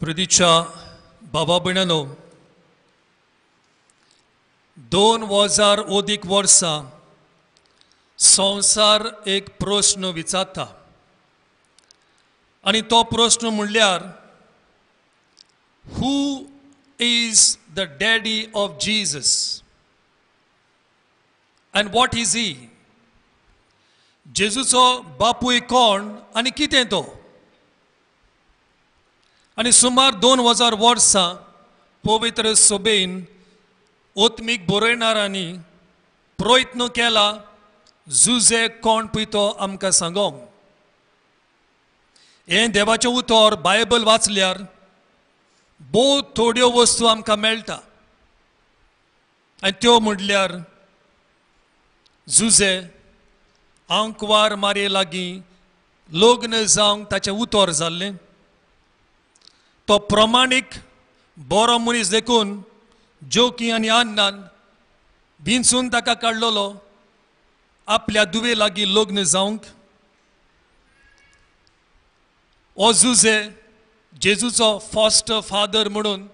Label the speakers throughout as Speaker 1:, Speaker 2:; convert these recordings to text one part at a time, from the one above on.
Speaker 1: प्रदीच्या बाबा भयणांनो, 2000 अदीक वर्सां संवसार एक प्रस्न विचारता आनी तो प्रस्न म्हणल्यार who is the daddy of Jesus and what is he? जेजूचो बापूय कोण आनी कितें तो? आनी सुमार 2000 वर्सां पवित्र सभेन आत्मीक बरयणारांनी प्रयत्न केला जुजे कोण पळय तो आमकां सांगोंक. हें देवाचें उतर बायबल वाचल्यार भोव थोड्यो वस्तू आमकां मेळटा आनी त्यो म्हणल्यार जुजे आंकवार मारये लागीं लग्न जावंक ताचें उतर जाल्लें. तो प्रमाणीक बरो मनीस देखून जोकी आनी अन्नान विंचून ताका काडलेलो आपल्या दुवे लागीं लग्न जावंक. हो जुजे जेजूचो फॉस्टर फादर म्हणून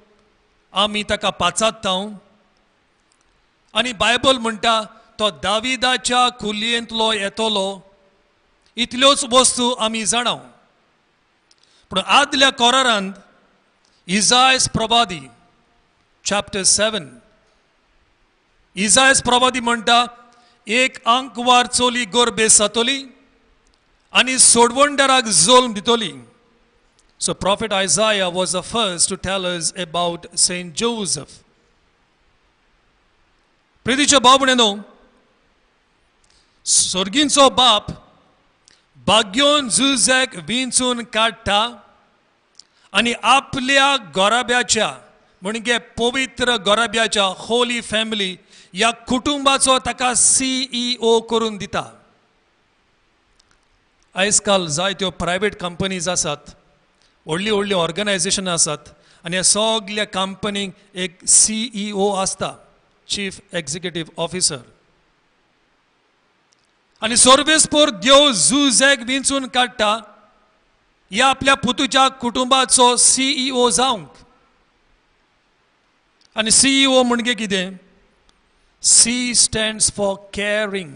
Speaker 1: आमी ताका पाचारता आनी बायबल म्हणटा तो दाविदाच्या कुलयेंतलो येतलो. इतल्योच वस्तू आमी जाणा. पूण आदल्या कोरारांत इजायस प्रवादी चॅप्टर 7 इजायस प्रवादी म्हणटा एक आंकवार चली गोरबेस जातली आनी सोडवणदाराक जल्म दितली. So Prophet Isaiah was the first to tell us about Saint Joseph. प्रितीच्या भाव भयणींनो, सर्गींचो बाप भाग्योन जुझॅक विंचून काडटा आनी आपल्या गोराब्याच्या म्हणजे पवित्र गोराब्याच्या होली फॅमिली ह्या कुटुंबाचो ताका CEO करून दिता. आयज काल जायत्यो प्रायवेट कंपनीज आसात, व्हडली व्हडली ऑर्गनायजेशन आसात आनी ह्या सगल्या कंपनीक एक CEO आसता, चीफ एक्झिक्युटीव ऑफिसर. आनी सर्वेस्पोर देव जुझॅक विंचून काडटा ह्या आपल्या पुतूच्या कुटुंबाचो CEO जावंक. आनी CEO म्हणजे कितें? C stands for caring.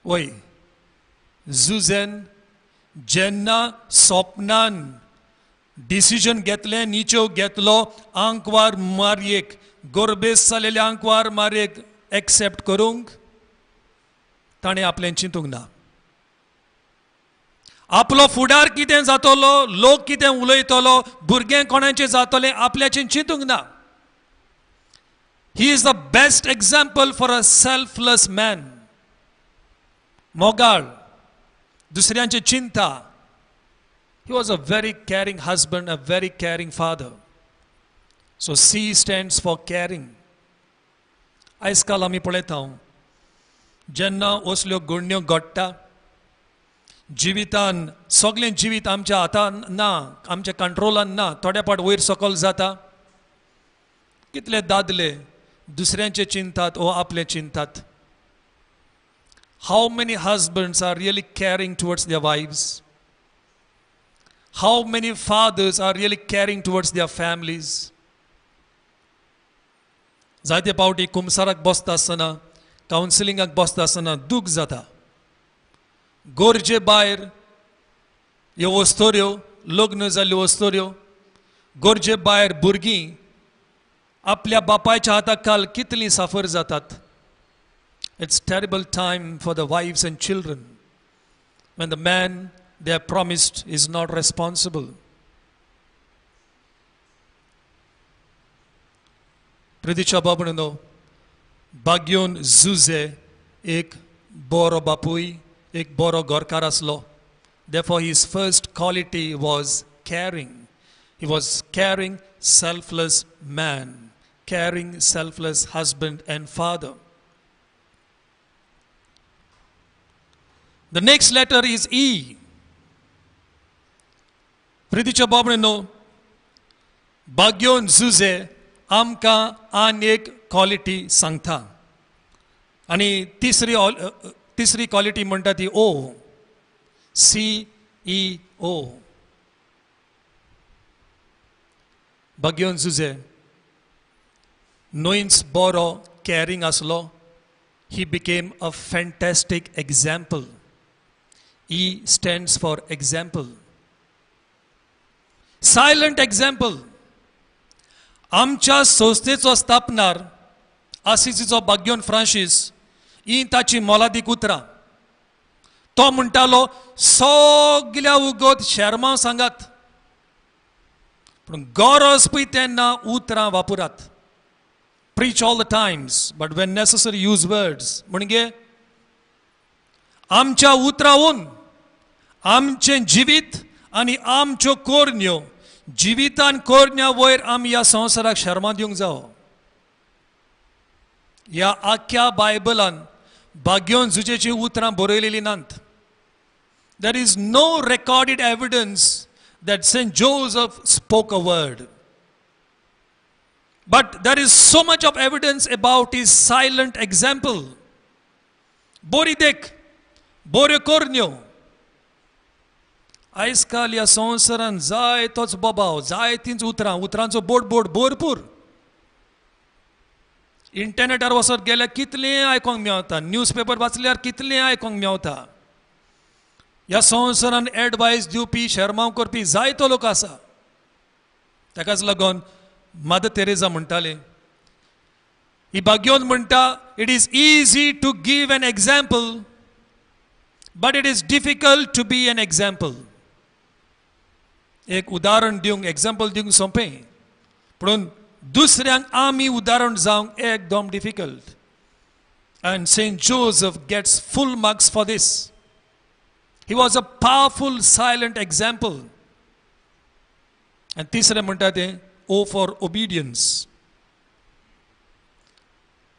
Speaker 1: वय जुझेन जेन्ना स्वप्नान डिसिजन घेतलें, निचेव घेतलो आंकवार मारयेक, गोरबेस जालेल्या आंकवार मारयेक एक्सेप्ट करूंक ताणें आपलें चिंतूंक ना. आपलो फुडार कितें जातलो, लोक कितें उलयतलो, भुरगें कोणाचें जातलें आपल्याचें चिंतूंक ना. He is the best example for a selfless man. मोगाळ, दुसऱ्यांची चिंता. He was a very caring husband, a very caring father. So C stands for caring. आयज काल आमी पळयता जेन्ना असल्यो घडण्यो घडटा जिवितान, सगळें जिवीत आमच्या हातान ना, आमच्या कंट्रोलान ना, थोड्या पाट वयर सकयल जाता. कितले दादले दुसऱ्यांचे चिंतात ओ आपले चिंतात. How many husbands are really caring towards their wives? How many fathers are really caring towards their families? जायते पावटी कुमसाराक बसता आसतना, कावन्सिलिंगाक बसता आसतना दूख जाता. गरजे भायर ह्यो वस्तोऱ्यो, लग्न जाल्ल्यो वस्तोऱ्यो, गरजे भायर भुरगीं आपल्या बापायच्या हाताक काल कितलीं साफर जातात. It's terrible time for the wives and children when the man they have promised is not responsible. प्रितीच्या बाबणो, भाग्योन Jose एक बरो बापूय, एक बरो घरकार आसलो. Therefore his first quality was caring. He was caring, selfless man, caring, selfless husband and father. The next letter is E. प्रितीच्या बाबणो, भाग्योन Jose आमकां आनी एक क्वॉलिटी सांगता आनी तिसरी क्वॉलिटी म्हणटा ती ओ, CEO. भाग्यवंत जुझे न्हयच बरो कॅरींग आसलो, he became a fantastic example. E stands for example, silent example. आमच्या संस्थेचो स्थापनार आसिसीचो भाग्यवंत फ्रांसीस ही ताची मोलादीक उतरां. तो म्हणटालो सगल्या उगत शेरमांव सांगात, पूण गरज पळय तेन्ना उतरां वापरात. Preach all the times but when necessary use words. म्हणजे आमच्या उतरावून आमचें जिवीत आनी आमच्यो कोरण्यो जिवितान कोरण्या वयर आमी ह्या संवसाराक शर्मा दिवंक जावो. ह्या आख्ख्या बायबलान भाग्यवंत जुजेचीं उतरां बरयलेलीं नात. There is no recorded evidence that Saint Joseph spoke a word. But there is so much of evidence about his silent example. बोरी देख, बोऱ्यो कोरण्यो. आयज काल ह्या संवसारान जाय तोच बोबाव, जाय तींच उतरां, उतरांचो बोड बोड भरपूर. इंटरनेटार वचत गेल्यार कितलें आयकोंक मेवता, न्यूज पेपर वाचल्यार कितलें आयकोंक मेवता. ह्या संवसारान एडवायस दिवपी, शर्माव करपी जायतो लोक आसा. ताकाच लागून मदर तेरेजा म्हणटाले, ही भाग्यवंत म्हणटा, it is easy to give an example but it is difficult to be an example. एक उदाहरण दिवंक, एग्जाम्पल दिवंक सोंपें, पूण दुसऱ्यांक आमी उदाहरण जावंक एकदम difficult. And Saint Joseph gets full marks for this. He was a powerful silent example. आनी तिसरें म्हणटा तें ओ फॉर ओबिडियन्स.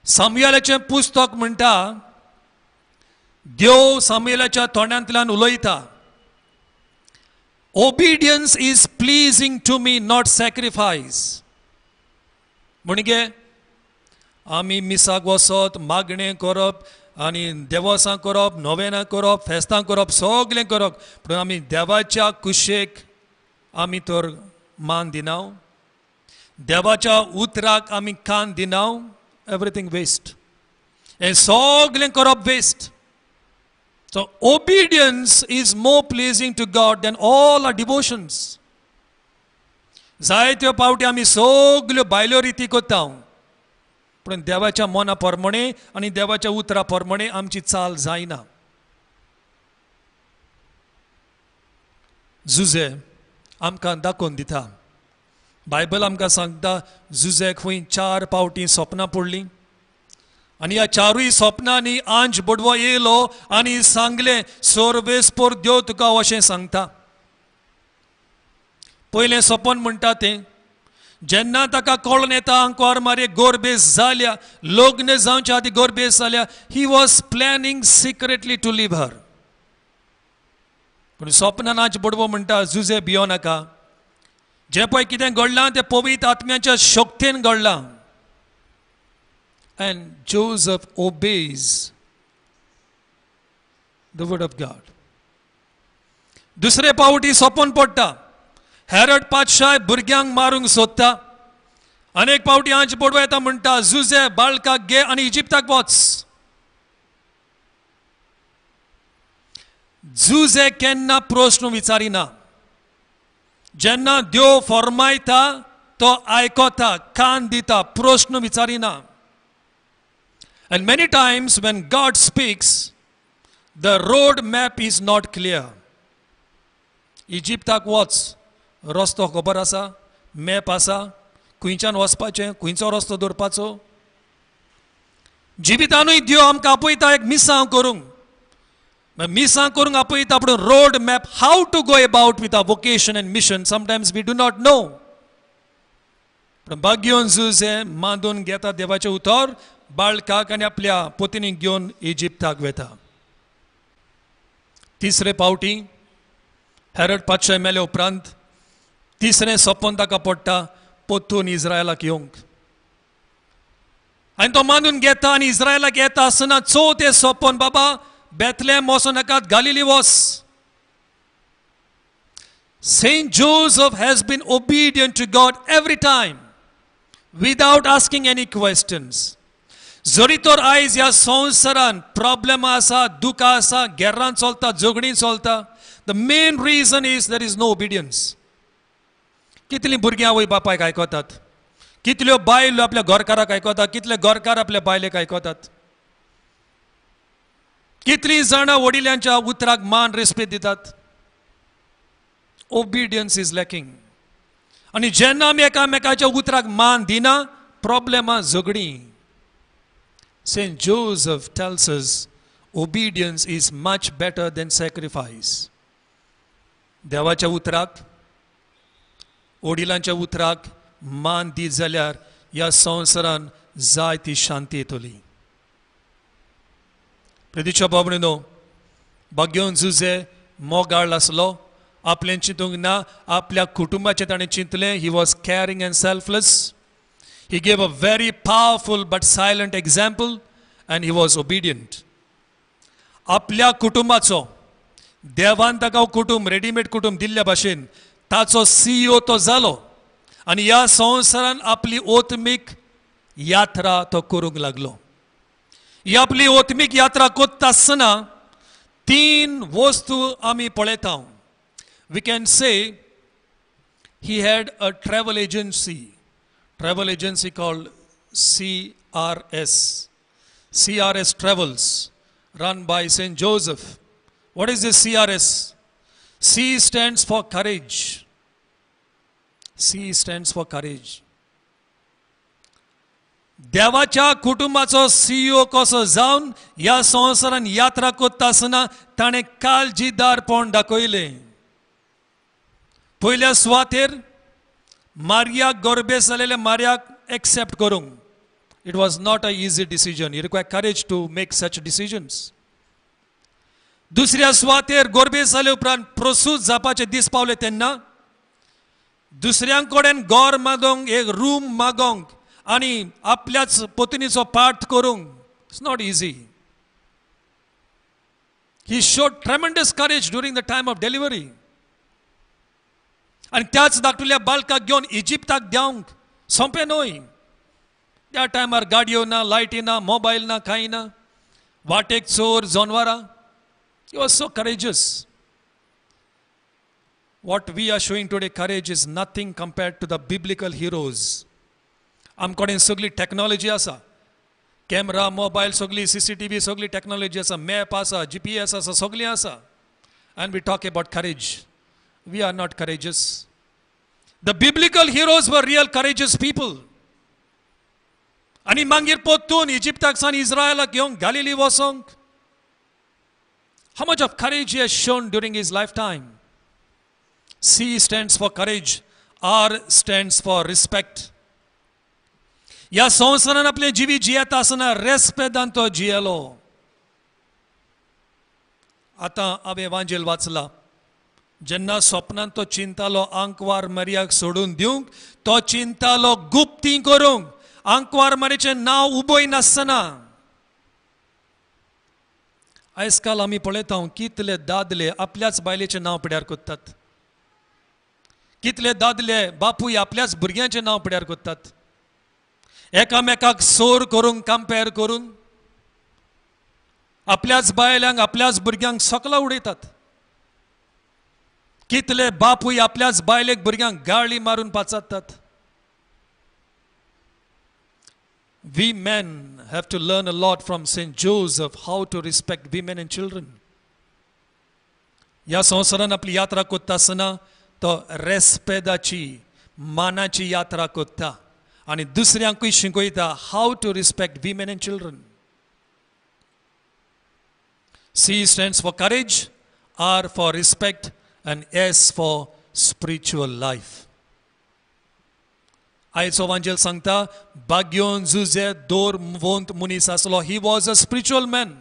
Speaker 1: सामुएलाचें पुस्तक म्हणटा देव सामुएलाच्या तोंडांतल्यान उलयता, obedience is pleasing to me not sacrifice. म्हणजे आमी मिसाक वचत, मागणें करप आनी देवसां करप, नोवेनां करप, फेस्तां करप, सगळें करप, पूण आमी देवाच्या कुशेक आमी तर मान दिना, देवाच्या उतराक आमी कान दिना. एवरीथींग वेस्ट, हें सगळें करप waste. So obedience is more pleasing to God than all our devotions. जायत्यो पावटी आमी सगल्यो बायल्यो रिती करता, पूण देवाच्या मना प्रमाणे आनी देवाच्या उतरा प्रमाणे आमची चाल जायना. जुझे आमकां दाखोवन दिता, बायबल आमकां सांगता जुझेक खंय 4 पावटी सपनां पडलीं आनी ह्या 4 सपनांनी आंज बोडवो येयलो आनी सांगलें सोरवेस्पोर देव तुका अशें सांगता. पयलें सपन म्हणटा तें जेन्ना ताका कळून येता आंकवार मारे गोरबेस जाल्या, लग्न जावच्या आदी गोरबेस जाल्या, he was planning secretly to leave her. पूण सपनान आंज बोडवो म्हणटा जुझे भियो नाका, जें पळय कितें घडलां तें पवित्र आत्म्याच्या शक्तेन घडलां. And Joseph obeys the word of God. दुसरे पावटी सपन पडटा, हेरड पातशाय भुरग्यांक मारूंक सोदता. अनेक पावटी आंज बोडवो येता म्हणटा जुझे बाळकाक घे आनी इजिप्ताक वच. जुझे केन्ना प्रस्न विचारिना, जेन्ना देव फॉर्मायता तो आयकता, कान दिता, प्रस्न विचारिना. And many times when God speaks, the road map is not clear. इजिप्ताक वच, रस्तो खबर आसा, मॅप आसा, खंयच्यान वचपाचें, खंयचो रस्तो दवरपाचो. जिवितानूय देव आमकां आपयता एक मिसांव करूंक, मिसां करूंक आपयता, पूण road map how to go about with our vocation and mission sometimes we do not know. पूण भाग्यवंत जुझे मांदून घेता देवाचें उतर, बाळकाक आनी आपल्या पोतिनीक घेवन इजिप्ताक वेता. तिसरे पावटी हेरड पातशाय मेले उपरांत तिसरें सपन ताका पडटा पोतून इस्रायलाक येवंक, आनी तो मानून घेता आनी इस्रायलाक येता आसतना चवथें सपन, बाबा बेथलेहम वचो नाकात, गालिली वच. Saint Joseph has been obedient to God every time without asking any questions. जरी तर आयज ह्या संवसारान प्रॉब्लेम आसा, दुकां आसा, गेर्रां चलता, झगडीं चलता, the main reason is there is no obedience. कितलीं भुरगीं आवय बापायक आयकतात, कितल्यो बायलो आपल्या घरकाराक आयकतात, कितले घरकार आपल्या बायलेक आयकतात, कितलीं जाणां वडिलांच्या उतराक मान रेस्पेद दितात. Obedience is lacking. आनी जेन्ना आमी एकामेकाच्या उतराक मान दिना, प्रॉब्लेमां, झगडीं. Saint Joseph tells us obedience is much better than sacrifice. देवाच्या उतराक, वडिलांच्या उतराक मान दीत जाल्यार ह्या संवसारान जाय ती शांती येतली. प्रितीच्या बाबणीनो, भाग्योन जुजे मोगाळ आसलो, आपलें चिंतूंक ना, आपल्या कुटुंबाचें ताणें चिंतलें. He was caring and selfless. He gave a very powerful but silent example and he was obedient. आपल्या कुटुंबाचो देवान ताका कुटुंब, रेडीमेड कुटुंब दिल्ल्या भाशेन ताचो सीईओ तो जालो आनी ह्या संवसारान आपली ओत्मीक यात्रा तो करूंक लागलो. ही आपली ओत्मीक यात्रा करता आसतना तीन वस्तू आमी पळयता. We can say he had a travel agency, travel agency called CRS, CRS Travels, run by Saint Joseph. What is this CRS? C stands for courage. C stands for courage. देवाच्या कुटुंबाचो सीईओ कसो जावन ह्या संवसारान यात्रा करता आसतना ताणें काळजीदारपण दाखयलें. पयल्या सुवातेर मारियाक, गर्भेस जालेल्या मारियाक एक्सेप्ट करूंक it was not a easy decision. You require courage to make such decisions. दुसऱ्या सुवातेर गर्भेस जाले उपरांत प्रसूत जावपाचे दीस पावले तेन्ना दुसऱ्यां कडेन घर मागोवंक, एक रूम मागोवंक आनी आपल्याच पत्नीचो पाठ करूंक, it's not easy. He showed tremendous courage during the time of delivery. आनी त्याच धाकटुल्या बालकाक घेवन इजिप्ताक देंवंक सोंपें न्हय. त्या टायमार गाडयो ना, लायटी ना, मोबायल ना, कांय ना, वाटेक चोर जनवरां. He was so courageous. What we are showing today, courage is nothing compared to the biblical heroes. आमकडेन सगळी टॅक्नॉलॉजी आसा, कॅमरा, मोबायल, सगळी CCTV, सगळी टॅक्नॉलॉजी आसा, मॅप आसा, GPS आसा, सगळी आसा. And we talk about courage. We are not courageous. The biblical heroes were real courageous people. आनी मागीर परतून इजिप्ताक सावन इस्रायलाक येवंक, गालिली वचोंक, how much of courage he has shown during his lifetime. C stands for courage, R stands for respect. ह्या संवसारान आपलें जिवीत जियेता आसतना रेस्पेदान तो जियेलो. आतां हांवें वांजेल वाचला, जेन्ना स्वप्नान तो चिंतालो आंकवार मरियाक सोडून दिवंक, तो चिंतालो गुप्ती करूंक, आंकवार मारीचें नांव उबय नासतना. आयज काल आमी पळयता कितले दादले आपल्याच बायलेचें नांव पिड्यार करतात, कितले दादले बापूय आपल्याच भुरग्यांचें नांव पिड्यार करतात, एकामेकाक सोर करूंक, कंपेर करून आपल्याच बायल्यांक, आपल्याच भुरग्यांक सकला उडयतात. कितले बापूय आपल्याच बायलेक, भुरग्यांक गाळी मारून पाचारतात. We men have to learn a lot from Saint Joseph how to respect women and children. ह्या संवसारान आपली यात्रा करता आसतना तो रेस्पेदाची, मानाची यात्रा करता आनी दुसऱ्यांकूय शिकयता how to respect women and children. C stands for courage, R for respect and S for spiritual life. आयचो वांजेल सांगता भाग्योन जुजे दोर वोंत मनीस आसलो. He was a spiritual man.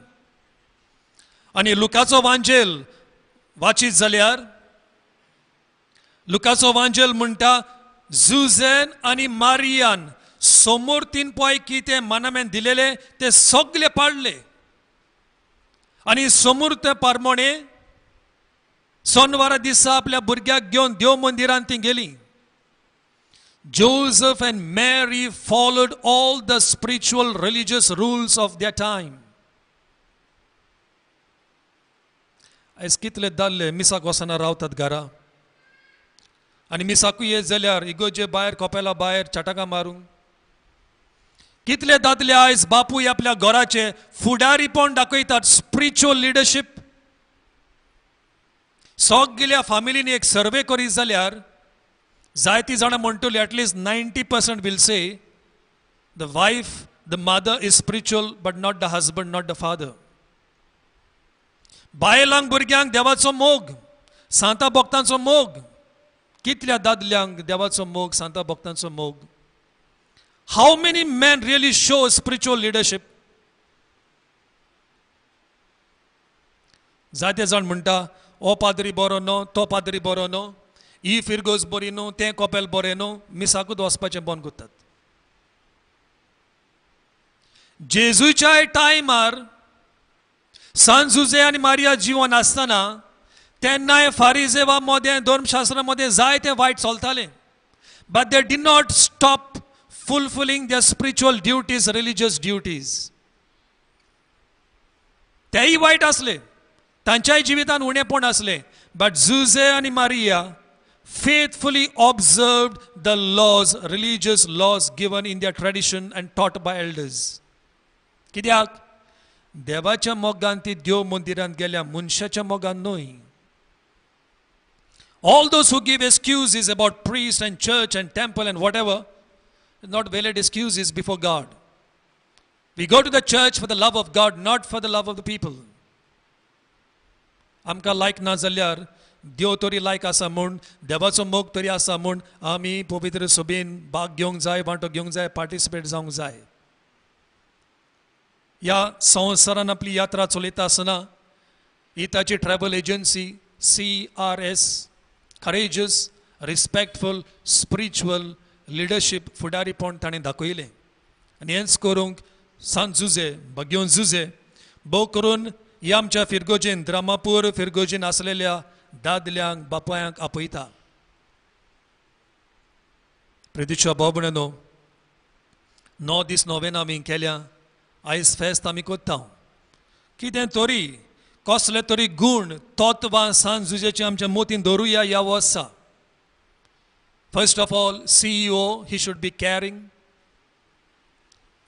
Speaker 1: आनी लुकाचो वांजेल वाचीत जाल्यार लुकाचो वांजेल म्हणटा जुजेन आनी मारियान समोर तीन पॉय कितें मनामेन दिलेले ते सगळे पाडले आनी समोर ते पारमोणे सोनवारा दिसा आपल्या भुरग्याक घेवन देव मंदिरांत ती गेली. Joseph and Mary followed all the spiritual religious rules of their time. आयज कितले दादले मिसाक वचना रावतात घरा आनी मिसाकूय येत जाल्यार इगोजे भायर कोपेला भायर चटकां मारूंक. कितले दादले आयज बापूय आपल्या घराचे फुडारीपण दाखयतात, स्पिरिच्युअल लिडरशीप. सगल्या फामिलीनी एक सर्वे करीत जाल्यार जायतीं जाणां म्हणटली, at least 90% will say the wife, the mother is spiritual but not the husband, not the father. बायलांक भुरग्यांक देवाचो मोग, सांता भक्तांचो मोग. कितल्या दादल्यांक देवाचो मोग, सांता भक्तांचो मोग? How many men really show spiritual leadership? जायते जाण म्हणटा, हो पाद्री बरो न्हू, तो पाद्री बरो न्हू, ही फिरगोज बरी न्हू, तें कोपेल बरें न्हू, मिसाकूच वचपाचें बंद करतात. जेजूच्या टायमार सांत जुजे आनी मारिया जिवन आसतना तेन्नाय फारिजेवा मदें, धर्मशास्त्रा मदें जायतें वायट चलतालें. But they did not stop fulfilling their spiritual duties, religious duties. तेय वायट आसले, तांच्याय जिवितान उणेपण आसलें, बट जुजे आनी Maria faithfully observed the laws, religious laws given in their tradition and taught by elders. कित्याक? देवाच्या मोगान ती देव मंदिरांत गेल्या, मनशाच्या मोगान न्हय. All those who give excuses about priest and church and temple and whatever, not valid excuses before God. We go to the church for the love of God, not for the love of the people. आमकां लायक ना जाल्यार देव तरी लायक आसा म्हूण, देवाचो मोग तरी आसा म्हूण आमी पवित्र सभेन भाग घेवंक जाय, वांटो घेवंक जाय, पार्टिसिपेट जावंक जाय. ह्या संवसारान आपली यात्रा चलयता आसतना ही ताची travel agency CRS, courageous, respectful, spiritual leadership, फुडारीपण ताणें दाखयलें. आनी हेंच करूंक सांत जुजे, भग्योन जुजे, भोव करून ह्या आमच्या फिरगोजेन, द्रामापूर फिरगोजेन आसलेल्या दादल्यांक बापायांक आपयता. प्रितीच्या भाव भयणींनो, 9 दीस नोवेन आमी केल्या, आयज फेस्त आमी करता. कितें तरी कसले तरी गूण तत्वां सांत जुजेचे आमच्या मोतीन दवरुया ह्या वर्सा. First of all, CEO, he should be caring,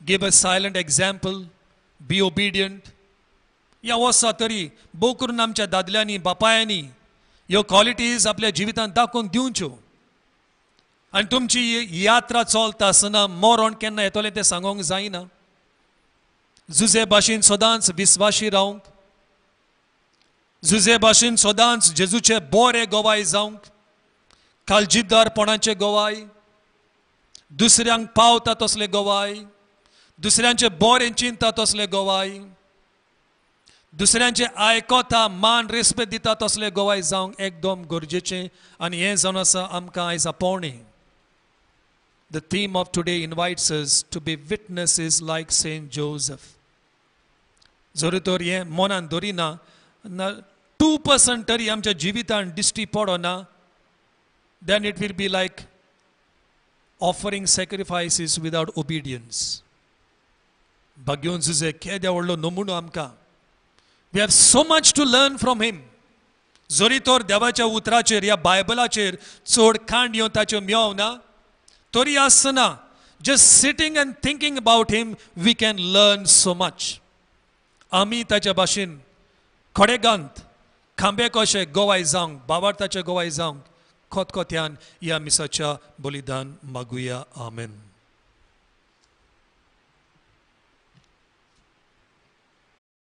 Speaker 1: give a silent example, be obedient. ह्या वर्सा तरी भोव करून आमच्या दादल्यांनी बापायांनी ह्यो क्वॉलिटीज आपल्या जिवितांत दाखोवन दिवच्यो. आनी तुमची यात्रा चलता आसतना मरण केन्ना येतलें तें सांगूंक जायना. जुजे भाशेन सदांच विस्वाशी रावंक, जुजे भाशेन सदांच जेजूचे बरे गवाय जावंक, काळजीदारपणाचे गवाय, दुसऱ्यांक पावता तसले गवाय, दुसऱ्यांचे बरें चिंता तसले गवाय, दुसऱ्यांचे आयकता मान रेस्पेद दिता तसले गवाय जावंक एकदम गरजेचें. आनी हें जावन आसा आमकां आयज आपोवणें. The theme of today invites us to be witnesses like Saint Joseph. जरी तर हें मनान दवरिना, 2% तरी आमच्या जिवितान दिश्टी पडना, then it will be like offering sacrifices without obedience. भाग्योन Jose केद्या व्हडलो नमुनो आमकां. We have so much to learn from him. जरी तर देवाच्या उतराचेर ह्या बायबलाचेर चड कांडयो ताच्यो मेळना ना, तरी आसतना just sitting and thinking about him we can learn so much. आमी ताच्या भाशेन खडेगांत खांबे कशे गोवाय जावंक, बावार्थाचे गोवाय जावंक खतखत्यान ह्या मिसाच्या बलिदान मागुया. आमेन.